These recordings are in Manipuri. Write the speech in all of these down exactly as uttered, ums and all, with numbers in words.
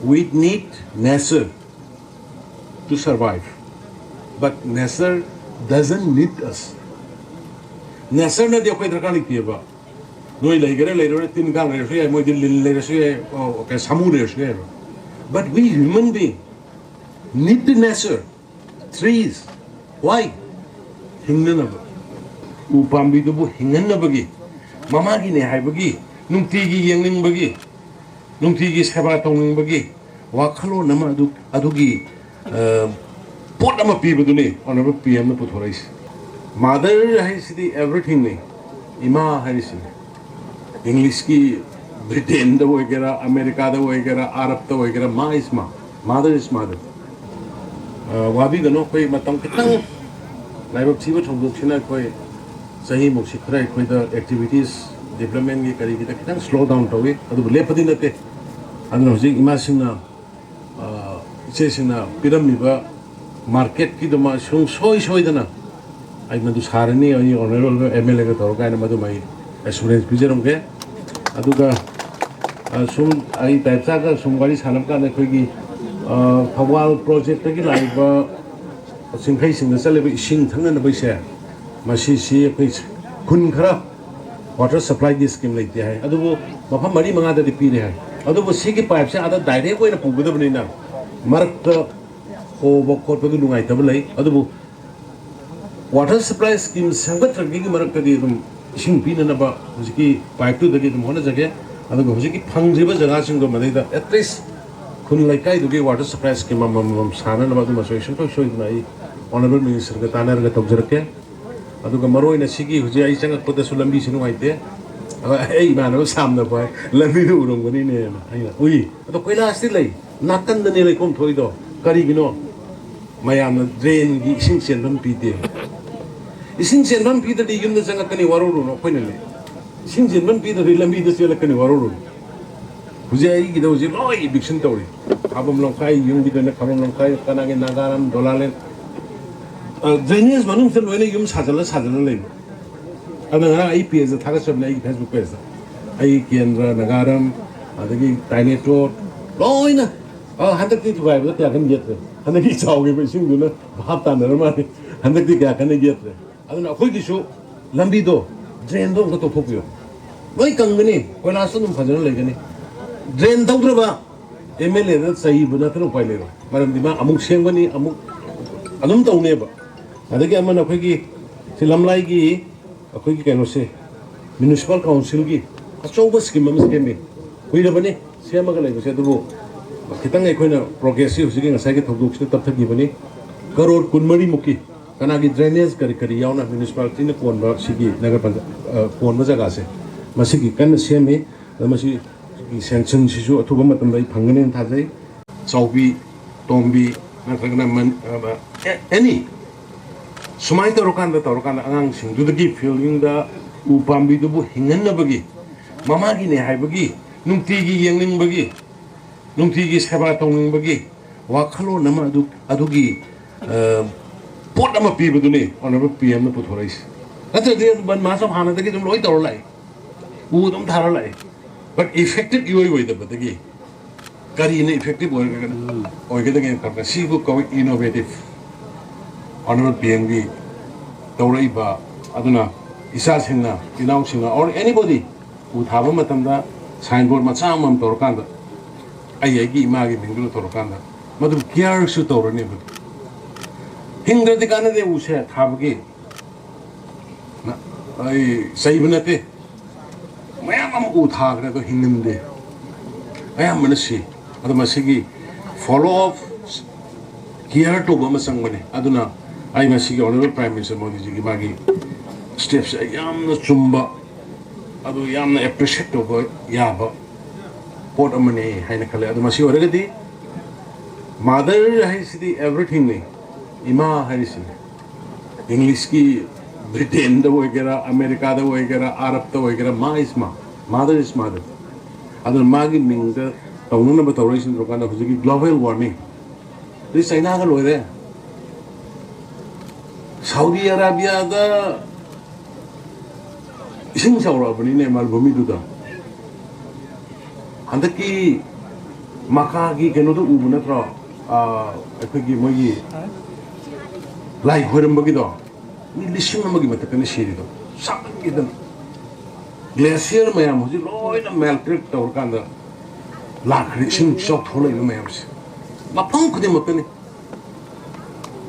We need nature to survive, but nature doesn't need us. Natureꯅꯗꯤ ꯑꯩꯈꯣꯏ ꯗꯔꯀꯥꯔ ꯂꯩꯇꯦꯕ꯫ ꯅꯣꯏ ꯂꯩꯒꯦꯔꯥ ꯂꯩꯔꯣꯏꯔꯥ, ꯇꯤꯟ ꯀꯥꯡ ꯂꯩꯔꯁꯨ ꯌꯥꯏ, ꯃꯣꯏꯗꯤ ꯂꯤꯟ ꯂꯩꯔꯁꯨ ꯌꯥꯏ, ꯑꯣ, ꯀꯩ, ꯁꯥꯃꯨ ꯂꯩꯔꯁꯨ ꯌꯥꯏꯕ꯫ But we human being need the nature, trees. Why? ꯍꯤꯡꯅꯅꯕ꯫ ꯎ ꯄꯥꯝꯕꯤꯗꯨꯕꯨ ꯍꯤꯡꯍꯟꯅꯕꯒꯤ, ꯃꯃꯥꯒꯤꯅꯦ ꯍꯥꯏꯕꯒꯤ, ꯅꯨꯡꯇꯤꯒꯤ ꯌꯦꯡꯅꯤꯡꯕꯒꯤ, ꯅꯨꯡꯇꯤꯒꯤ ꯁꯦꯕꯥ ꯇꯧꯅꯤꯡꯕꯒꯤ ꯋꯥꯈꯜꯂꯣꯟ ꯑꯃ, ꯑꯗꯨ, ꯑꯗꯨꯒꯤ, ꯑ, ꯄꯣꯠ ꯑꯃ ꯄꯤꯕꯗꯨꯅꯤ Honourable ꯄꯤ ꯑꯦꯝꯅ ꯄꯨꯊꯣꯔꯛꯏꯁꯦ꯫ Mother ꯍꯥꯏꯁꯤꯗꯤ everythingꯅꯤ, ꯏꯃꯥ ꯍꯥꯏꯔꯤꯁꯤꯅꯤ꯫ ꯏꯪꯂꯤꯁꯀꯤ, ꯕ꯭ꯔꯤꯇꯦꯟꯗ ꯑꯣꯏꯒꯦꯔꯥ, ꯑꯃꯦꯔꯤꯀꯥꯗ ꯑꯣꯏꯒꯦꯔꯥ, ꯑꯔꯕꯇ ꯑꯣꯏꯒꯦꯔꯥ, Ma is ma, mother is mother꯫ ꯑ, ꯋꯥꯕꯤꯒꯅꯨ, ꯑꯩꯈꯣꯏ ꯃꯇꯝ ꯈꯤꯇꯪ, ꯂꯥꯏꯕꯛ ꯊꯤꯕ ꯊꯧꯗꯣꯛꯁꯤꯅ ꯑꯩꯈꯣꯏ ꯆꯍꯤꯃꯨꯛꯁꯤ ꯈꯔ ꯑꯩꯈꯣꯏꯗ activities developmentꯀꯤ ꯀꯔꯤꯒꯤꯗ ꯈꯤꯇꯪ slow down ꯇꯧꯏ, ꯑꯗꯨꯕꯨ ꯂꯦꯞꯄꯗꯤ ꯅꯠꯇꯦ꯫ ꯑꯗꯨꯅ ꯍꯧꯖꯤꯛ ꯏꯃꯥꯁꯤꯡꯅ, ꯑ, ꯏꯆꯦꯁꯤꯡꯅ ꯄꯤꯔꯝꯃꯤꯕ marketꯀꯤꯗꯨꯃ ꯁꯨꯡꯁꯣꯏ ꯁꯣꯏꯗꯅ ꯑꯩ ꯃꯗꯨ ꯁꯥꯔꯅꯤ, ꯑꯩ Honourable ꯑꯦꯝ ꯑꯦꯜ ꯑꯦꯒ ꯇꯧꯔꯒ ꯍꯥꯏꯅ ꯃꯗꯨꯃ ꯑꯩ assurance ꯄꯤꯖꯔꯝꯒꯦ꯫ ꯑꯗꯨꯒ, ꯑ, ꯁꯨꯝ ꯑꯩ ꯇꯥꯏꯞꯆꯥꯒ ꯁꯨꯝ ꯋꯥꯔꯤ ꯁꯥꯟꯅꯕ ꯀꯥꯟꯗ ꯑꯩꯈꯣꯏꯒꯤ, ꯑ, ꯊꯧꯕꯥꯜ projectꯇꯒꯤ ꯂꯥꯛꯏꯕ ꯆꯤꯡꯈꯩꯁꯤꯡꯗ ꯆꯠꯂꯤꯕ ꯏꯁꯤꯡ ꯊꯛꯅꯅꯕꯁꯦ, ꯃꯁꯤꯁꯤ ꯑꯩꯈꯣꯏ ꯈꯨꯟ ꯈꯔ water supplyꯒꯤ scheme ꯂꯩꯇꯦ ꯍꯥꯏ, ꯑꯗꯨꯕꯨ ꯃꯐꯝ ꯃꯔꯤ ꯃꯉꯥꯗꯗꯤ ꯄꯤꯔꯦ ꯍꯥꯏ꯫ ꯑꯗꯨꯕꯨ ꯁꯤꯒꯤ pipeꯁꯦ ꯑꯥꯗ direct ꯑꯣꯏꯅ ꯄꯨꯒꯗꯕꯅꯤꯅ ꯃꯔꯛꯇ ꯍꯣꯕ ꯈꯣꯠꯄꯗꯨ ꯅꯨꯡꯉꯥꯏꯇꯕ ꯂꯩ꯫ ꯑꯗꯨꯕꯨ water supply scheme ꯁꯦꯝꯒꯠꯇ꯭ꯔꯤꯉꯩꯒꯤ ꯃꯔꯛꯇꯗꯤ ꯑꯗꯨꯝ ꯏꯁꯤꯡ ꯄꯤꯅꯅꯕ ꯍꯧꯖꯤꯛꯀꯤ pipeꯇꯨꯗꯒꯤ ꯑꯗꯨꯝ ꯍꯣꯠꯅꯖꯒꯦ꯫ ꯑꯗꯨꯒ ꯍꯧꯖꯤꯛꯀꯤ ꯐꯪꯗ꯭ꯔꯤꯕ ꯖꯒꯥꯁꯤꯡꯗꯣ ꯃꯗꯩꯗ at least ꯈꯨꯟ ꯂꯩꯀꯥꯏꯗꯨꯒꯤ water supply scheme ꯑꯃꯃꯝ ꯁꯥꯅꯅꯕ ꯑꯗꯨꯃꯁꯨ ꯑꯩ ꯁꯨꯡꯁꯣꯏ ꯁꯣꯏꯗꯅ ꯑꯩ Honourable Ministerꯒ ꯇꯥꯟꯅꯔꯒ ꯇꯧꯖꯔꯛꯀꯦ꯫ ꯑꯗꯨꯒ ꯃꯔꯨ ꯑꯣꯏꯅ ꯁꯤꯒꯤ ꯍꯧꯖꯤꯛ ꯑꯩ ꯆꯪꯉꯛꯄꯗꯁꯨ ꯂꯝꯕꯤꯁꯤ ꯅꯨꯡꯉꯥꯏꯇꯦ꯫ ꯑꯗꯣ ꯑꯩ ꯏꯃꯥꯟꯅꯕ ꯁꯥꯝꯅ ꯚꯥꯏ ꯂꯝꯕꯤꯗꯨ ꯎꯔꯝꯒꯅꯤꯅꯦꯅ ꯑꯩꯅ ꯎꯏ꯫ ꯑꯗꯣ ꯀꯣꯏꯂꯥꯁꯇꯤ ꯂꯩ, ꯅꯥꯀꯟꯗꯅꯦ ꯂꯩꯈꯣꯝ ꯊꯣꯛꯏꯗꯣ꯫ ꯀꯔꯤꯒꯤꯅꯣ? ꯃꯌꯥꯝꯅ drainꯒꯤ ꯏꯁꯤꯡ ꯆꯦꯟꯐꯝ ꯄꯤꯗꯦ꯫ ꯏꯁꯤꯡ ꯆꯦꯟꯐꯝ ꯄꯤꯗ꯭ꯔꯗꯤ ꯌꯨꯝꯗ ꯆꯪꯉꯛꯀꯅꯤ, ꯋꯥꯔꯧꯔꯨꯅꯨ, ꯑꯩꯈꯣꯏꯅꯅꯦ꯫ ꯏꯁꯤꯡ ꯆꯦꯟꯐꯝ ꯄꯤꯗ꯭ꯔꯗꯤ ꯂꯝꯕꯤꯗ ꯆꯦꯜꯂꯛꯀꯅꯤ, ꯋꯥꯔꯧꯔꯨꯅꯨ꯫ ꯍꯧꯖꯤꯛ ꯑꯩꯒꯤꯗ ꯍꯧꯖꯤꯛ ꯂꯣꯏ eviction ꯇꯧꯔꯤ꯫ ꯈꯥꯕꯝ ꯂꯝꯈꯥꯏ ꯌꯨꯝꯒꯤꯗꯅ ꯈꯥꯕꯝ ꯂꯝꯈꯥꯏ, ꯀꯅꯥꯒꯤ ꯅꯥꯒꯥꯔꯥꯝ, ꯗꯣꯂꯥꯂꯦꯟ꯫ ꯑ, drainage ꯃꯅꯨꯡꯁꯤꯗ ꯂꯣꯏꯅ ꯌꯨꯝ ꯁꯥꯖꯜꯂ ꯁꯥꯖꯜꯂ ꯂꯩꯕ꯫ ꯑꯗꯨꯅ ꯉꯔꯥꯡ ꯑꯩ pageꯇ ꯊꯥꯒꯠꯆꯕꯅꯦ, ꯑꯩꯒꯤ Facebook pageꯇ꯫ ꯑꯩ ꯀꯦꯟꯗ꯭ꯔ, ꯅꯥꯒꯥꯔꯥꯝ, ꯑꯗꯒꯤ toilet road, ꯂꯣꯏꯅ꯫ ꯑ, ꯍꯟꯗꯛꯇꯤ ꯊꯨꯒꯥꯏꯕꯗ ꯀꯌꯥ ꯀꯟꯅ ꯌꯦꯠꯇ꯭ꯔꯦ꯫ ꯍꯟꯗꯛꯀꯤ ꯆꯥꯎꯈꯤꯕ ꯏꯁꯤꯡꯗꯨꯅ ꯚꯥꯞ ꯇꯥꯅꯔ ꯃꯥꯜꯂꯦ꯫ ꯍꯟꯗꯛꯇꯤ ꯀꯌꯥ ꯀꯟꯅ ꯌꯦꯠꯇ꯭ꯔꯦ꯫ ꯑꯗꯨꯅ ꯑꯩꯈꯣꯏꯒꯤꯁꯨ ꯂꯝꯕꯤꯗꯣ, ꯗ꯭ꯔꯦꯟꯗꯣ ꯑꯝꯇ ꯇꯧꯊꯣꯛꯄꯤꯌꯨ꯫ ꯂꯣꯏ ꯀꯪꯒꯅꯤ, ꯀꯣꯏꯂꯥꯁꯁꯨ ꯑꯗꯨꯝ ꯐꯖꯅ ꯂꯩꯒꯅꯤ꯫ ꯗ꯭ꯔꯦꯟ ꯇꯧꯗ꯭ꯔꯕ ꯑꯦꯝ ꯑꯦꯜ ꯑꯦꯗ ꯆꯩꯕ ꯅꯠꯇꯅ ꯎꯄꯥꯏ ꯂꯩꯔꯣꯏ꯫ ꯃꯔꯝꯗꯤ ꯃꯥ ꯑꯃꯨꯛ ꯁꯦꯝꯒꯅꯤ, ꯑꯃꯨꯛ ꯑꯗꯨꯝ ꯇꯧꯅꯦꯕ꯫ ꯑꯗꯒꯤ ꯑꯃꯅ ꯑꯩꯈꯣꯏꯒꯤ ꯁꯤ ꯂꯝꯂꯥꯏꯒꯤ ꯑꯩꯈꯣꯏꯒꯤ ꯀꯩꯅꯣꯁꯦ, ꯃ꯭ꯌꯨꯅꯤꯁꯤꯄꯥꯜ ꯀꯥꯎꯟꯁꯤꯜꯒꯤ ꯑꯆꯧꯕ ꯁ꯭ꯀꯤꯝ ꯑꯃ ꯁꯦꯝꯃꯤ꯫ ꯀꯨꯏꯔꯕꯅꯤ ꯁꯦꯝꯃꯒ ꯂꯩꯕꯁꯦ, ꯑꯗꯨꯕꯨ ꯈꯤꯇꯪ ꯑꯩꯈꯣꯏꯅ ꯄ꯭ꯔꯣꯒ꯭ꯔꯦꯁꯁꯤ ꯍꯧꯖꯤꯛꯀꯤ ꯉꯁꯥꯏꯒꯤ ꯊꯧꯗꯣꯛꯁꯤꯗ ꯇꯞꯊꯈꯤꯕꯅꯤ꯫ ꯀꯔꯣꯔ ꯀꯨꯟꯃꯔꯤꯃꯨꯛꯀꯤ ꯀꯅꯥꯒꯤ ꯗ꯭ꯔꯦꯅꯦꯖ ꯀꯔꯤ ꯀꯔꯤ ꯌꯥꯎꯅ ꯃ꯭ꯌꯨꯅꯤꯁꯤꯄꯥꯂꯤꯇꯤꯅ ꯀꯣꯟꯕ ꯁꯤꯒꯤ ꯅꯒꯔ ꯄꯟꯆꯥ-, ꯑ, ꯀꯣꯟꯕ ꯖꯒꯥꯁꯦ, ꯃꯁꯤꯒꯤ ꯀꯟꯅ ꯁꯦꯝꯃꯤ꯫ ꯑꯗ ꯃꯁꯤꯒꯤ ꯁꯦꯡꯁꯟꯁꯤꯁꯨ ꯑꯊꯨꯕ ꯃꯇꯝꯗ ꯑꯩ ꯐꯪꯒꯅꯦꯅ ꯊꯥꯖꯩ꯫ ꯆꯥꯎꯕꯤ, ꯇꯣꯝꯕꯤ, ꯅꯠꯇ꯭ꯔꯒꯅ ꯃꯟ-, ꯑ, ꯑꯦ-, ꯑꯦꯅꯤ꯫ ꯁꯨꯃꯥꯏꯅ ꯇꯧꯔꯀꯥꯟꯗ, ꯇꯧꯔꯀꯥꯟꯗ ꯑꯉꯥꯡꯁꯤꯡꯗꯨꯗꯒꯤ ꯐꯤꯜꯗꯤꯡꯗ ꯎ ꯄꯥꯝꯕꯤꯗꯨꯕꯨ ꯍꯤꯡꯍꯟꯅꯕꯒꯤ, ꯃꯃꯥꯒꯤꯅꯦ ꯍꯥꯏꯕꯒꯤ, ꯅꯨꯡꯇꯤꯒꯤ ꯌꯦꯡꯅꯤꯡꯕꯒꯤ, ꯅꯨꯡꯇꯤꯒꯤ ꯁꯦꯕꯥ ꯇꯧꯅꯤꯡꯕꯒꯤ ꯋꯥꯈꯜꯂꯣꯟ ꯑꯃ ꯑꯗꯨ, ꯑꯗꯨꯒꯤ, ꯑ, ꯄꯣꯠ ꯑꯃ ꯄꯤꯕꯗꯨꯅꯤ ꯑꯣꯅꯔꯦꯕꯜ ꯄꯤ ꯑꯦꯝꯅ ꯄꯨꯊꯣꯔꯛꯏꯁꯦ꯫ ꯅꯠꯇ꯭ꯔꯗꯤ ꯑꯗꯨ ꯕꯟ ꯃꯥꯁ ꯑꯣꯐ ꯍꯥꯟꯅꯗꯒꯤ ꯑꯗꯨꯝ ꯂꯣꯏ ꯇꯧꯔ ꯂꯥꯛꯏ, ꯎ ꯑꯗꯨꯝ ꯊꯥꯔ ꯂꯥꯛꯏ꯫ ꯕꯠ ꯏꯐꯦꯛꯇꯤꯚ ꯏꯑꯣꯏ ꯑꯣꯏꯗꯕꯗꯒꯤ ꯀꯔꯤꯅ ꯏꯐꯦꯛꯇꯤꯚ ꯑꯣꯏꯒꯗꯒꯦ? ꯎꯝ꯫ ꯑꯣꯏꯒꯗꯒꯦ ꯈꯟꯕꯗ ꯁꯤꯕꯨ ꯀꯧꯏ ꯏꯅꯣꯚꯦꯇꯤꯚ꯫ ꯑꯣꯅꯔꯦꯕꯜ ꯄꯤ ꯑꯦꯝꯒꯤ ꯇꯧꯔꯛꯏꯕ, ꯑꯗꯨꯅ ꯏꯆꯥꯁꯤꯡꯅ, ꯏꯅꯥꯎꯁꯤꯡꯅ, or anybody, ꯎ ꯊꯥꯕ ꯃꯇꯝꯗ ꯁꯥꯏꯟ ꯕꯣꯔꯗ ꯃꯆꯥ ꯑꯃꯃꯝ ꯇꯧꯔꯀꯥꯟꯗ, ꯑꯩ ꯑꯩꯒꯤ ꯏꯃꯥꯒꯤ ꯃꯤꯡꯗꯨꯗ ꯇꯧꯔꯀꯥꯟꯗ, ꯃꯗꯨ ꯀꯤꯌꯔꯁꯨ ꯇꯧꯔꯅꯦꯕ꯫ ꯍꯤꯡꯗ꯭ꯔꯗꯤ ꯀꯥꯟꯅꯗꯦ ꯎꯁꯦ ꯊꯥꯕꯒꯤ꯫ ꯅ-, ꯑꯩ ꯆꯩꯕ ꯅꯠꯇꯦ꯫ ꯃꯌꯥꯝ ꯑꯃ ꯎ ꯊꯥꯈ꯭ꯔꯦ, ꯑꯗꯣ ꯍꯤꯡꯉꯝꯗꯦ꯫ ꯑꯌꯥꯝꯕꯅ ꯁꯤ꯫ ꯑꯗꯣ ꯃꯁꯤꯒꯤ ꯐꯣꯂꯣ ꯑꯞ, ꯀꯤꯌꯔ ꯇꯧꯕ ꯑꯃ ꯆꯪꯕꯅꯦ꯫ ꯑꯗꯨꯅ ꯑꯩ ꯉꯁꯤꯒꯤ ꯑꯣꯅꯔꯦꯕꯜ ꯄ꯭ꯔꯥꯏꯝ ꯃꯤꯅꯤꯁꯇꯔ ꯃꯣꯗꯤꯖꯤꯒꯤ ꯃꯥꯒꯤ ꯁ꯭ꯇꯦꯞꯁꯦ ꯑꯩ ꯌꯥꯝꯅ ꯆꯨꯝꯕ, ꯑꯗꯨ ꯌꯥꯝꯅ ꯑꯦꯄ꯭ꯔꯤꯁꯤꯌꯦꯠ ꯇꯧꯕ ꯌꯥꯕ ꯄꯣꯠ ꯑꯃꯅꯦ ꯍꯥꯏꯅ ꯈꯜꯂꯦ꯫ ꯑꯗꯣ ꯃꯁꯤ ꯑꯣꯏꯔꯒꯗꯤ ꯃꯥꯗꯔ ꯍꯥꯏꯁꯤꯗꯤ ꯑꯦꯚ꯭ꯔꯤꯊꯤꯡꯅꯤ, ꯏꯃꯥ ꯍꯥꯏꯔꯤꯁꯤꯅꯤ꯫ ꯏꯪꯂꯤꯁꯀꯤ ꯕ꯭ꯔꯤꯇꯦꯟꯗ ꯑꯣꯏꯒꯦꯔꯥ, ꯑꯃꯦꯔꯤꯀꯥꯗ ꯑꯣꯏꯒꯦꯔꯥ, ꯑꯔꯕꯇ ꯑꯣꯏꯒꯦꯔꯥ, ꯃꯥ ꯏꯁ ꯃꯥ, ꯃꯥꯗꯔ ꯏꯁ ꯃꯥꯗꯔ꯫ ꯑꯗꯨꯅ ꯃꯥꯒꯤ ꯃꯤꯡꯗ ꯇꯧꯅꯅꯕ ꯇꯧꯔꯛꯏꯁꯤꯅ ꯀꯥꯟꯗ ꯍꯧꯖꯤꯛꯀꯤ ꯒ꯭ꯂꯣꯕꯦꯜ ꯋꯥꯔꯃꯤꯡ, ꯑꯗꯩ ꯆꯩꯅꯥꯒ ꯂꯣꯏꯔꯦ꯫ ꯁꯥꯎꯗꯤ ꯑꯔꯥꯕꯤꯌꯥꯗ ꯏꯁꯤꯡ ꯆꯥꯎꯔꯛꯑꯕꯅꯤꯅꯦ ꯃꯔꯨꯚꯨꯃꯤꯗꯨꯗ꯫ ꯍꯟꯗꯛꯀꯤ ꯃꯀꯥꯒꯤ ꯀꯩꯅꯣꯗꯣ ꯎꯕ ꯅꯠꯇ꯭ꯔꯣ? ꯑꯥ, ꯑꯩꯈꯣꯏꯒꯤ ꯃꯣꯏꯒꯤ ꯂꯥꯏ ꯈꯣꯏꯔꯝꯕꯒꯤꯗꯣ, ꯃꯤ ꯂꯤꯁꯤꯡ ꯑꯃꯒꯤ ꯃꯊꯛꯇꯅꯤ ꯁꯤꯔꯤꯗꯣ, ꯁꯥꯃꯟꯈꯤꯗꯅ꯫ ꯒ꯭ꯂꯦꯁꯤꯌꯔ ꯃꯌꯥꯝ ꯍꯧꯖꯤꯛ ꯂꯣꯏꯅ ꯃꯦꯜꯇ꯭ꯔꯦꯠ ꯇꯧꯔꯀꯥꯟꯗ ꯂꯥꯛꯈ꯭ꯔꯦ, ꯏꯁꯤꯡ ꯏꯆꯥꯎ ꯊꯣꯛꯂꯛꯏꯕ ꯃꯌꯥꯝꯁꯦ ꯃꯐꯝ ꯈꯨꯗꯤꯡꯃꯛꯇꯅꯤ꯫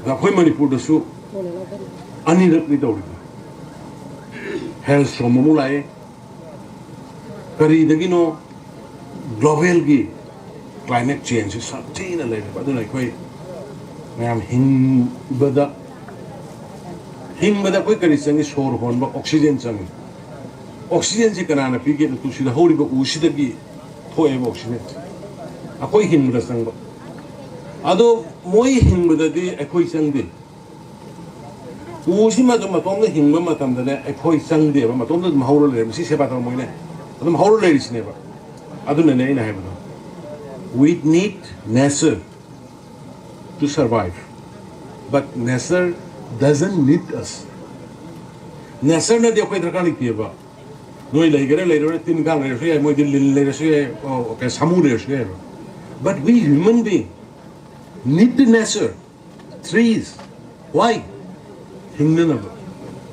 ꯑꯗ ꯑꯩꯈꯣꯏ ꯃꯅꯤꯄꯨꯔꯗꯁꯨ ꯑꯅꯤꯔꯛꯅꯤ ꯇꯧꯔꯤꯗꯣ꯫ ꯍꯦꯜ ꯁ꯭ꯇꯣꯔꯝ ꯑꯃꯨꯛ ꯂꯥꯛꯑꯦ꯫ ꯀꯔꯤꯗꯒꯤꯅꯣ? ꯒ꯭ꯂꯣꯕꯦꯜꯒꯤ ꯀ꯭ꯂꯥꯏꯃꯦꯠ ꯆꯦꯟꯖꯁꯤ ꯁꯥꯊꯤꯅ ꯂꯩꯔꯦꯕ꯫ ꯑꯗꯨꯅ ꯑꯩꯈꯣꯏ ꯃꯌꯥꯝ ꯍꯤꯡꯕꯗ, ꯍꯤꯡꯕꯗ ꯑꯩꯈꯣꯏ ꯀꯔꯤ ꯆꯪꯉꯤ? ꯁꯣꯔ ꯍꯣꯟꯕ, ꯑꯣꯛꯁꯤꯖꯦꯟ ꯆꯪꯉꯤ꯫ ꯑꯣꯛꯁꯤꯖꯦꯟꯁꯤ ꯀꯅꯥꯅ ꯄꯤꯒꯦ? ꯎꯇꯨꯁꯤꯗ ꯍꯧꯔꯤꯕ ꯎꯁꯤꯗꯒꯤ ꯊꯣꯛꯑꯦꯕ ꯑꯣꯛꯁꯤꯖꯦꯟꯁꯦ, ꯑꯩꯈꯣꯏ ꯍꯤꯡꯕꯗ ꯆꯪꯕ꯫ ꯑꯗꯣ ꯃꯣꯏ ꯍꯤꯡꯕꯗꯗꯤ ꯑꯩꯈꯣꯏ ꯆꯪꯗꯦ꯫ ꯎꯁꯤꯃ ꯑꯗꯨꯝ ꯃꯇꯣꯝꯗ ꯍꯤꯡꯕ ꯃꯇꯝꯗꯅꯦ, ꯑꯩꯈꯣꯏ ꯆꯪꯗꯦꯕ, ꯃꯇꯣꯝꯗ ꯑꯗꯨꯝ ꯍꯧꯔ ꯂꯩꯔꯦ꯫ ꯃꯁꯤ ꯁꯦꯕꯥ ꯇꯧꯔ ꯃꯣꯏꯅꯦ ꯑꯗꯨꯝ ꯍꯧꯔ ꯂꯩꯔꯤꯁꯤꯅꯦꯕ꯫ ꯑꯗꯨꯅꯅꯦ ꯑꯩꯅ ꯍꯥꯏꯕꯗꯣ, "We need nature to survive, but nature doesn't need us." ꯅꯦꯆꯔꯅꯗꯤ ꯑꯩꯈꯣꯏ ꯗꯔꯀꯥꯔ ꯂꯩꯇꯦꯕ꯫ ꯅꯣꯏ ꯂꯩꯒꯦꯔꯥ ꯂꯩꯔꯣꯏꯔꯥ, ꯇꯤꯟ ꯀꯥꯡ ꯂꯩꯔꯁꯨ ꯌꯥꯏ, ꯃꯣꯏꯗꯤ ꯂꯤꯟ ꯂꯩꯔꯁꯨ ꯌꯥꯏ, ꯑꯣ, ꯀꯩ, ꯁꯥꯃꯨ ꯂꯩꯔꯁꯨ ꯌꯥꯏꯕ꯫ But we human being need the nature, trees. Why? ꯍꯤꯡꯅꯅꯕ꯫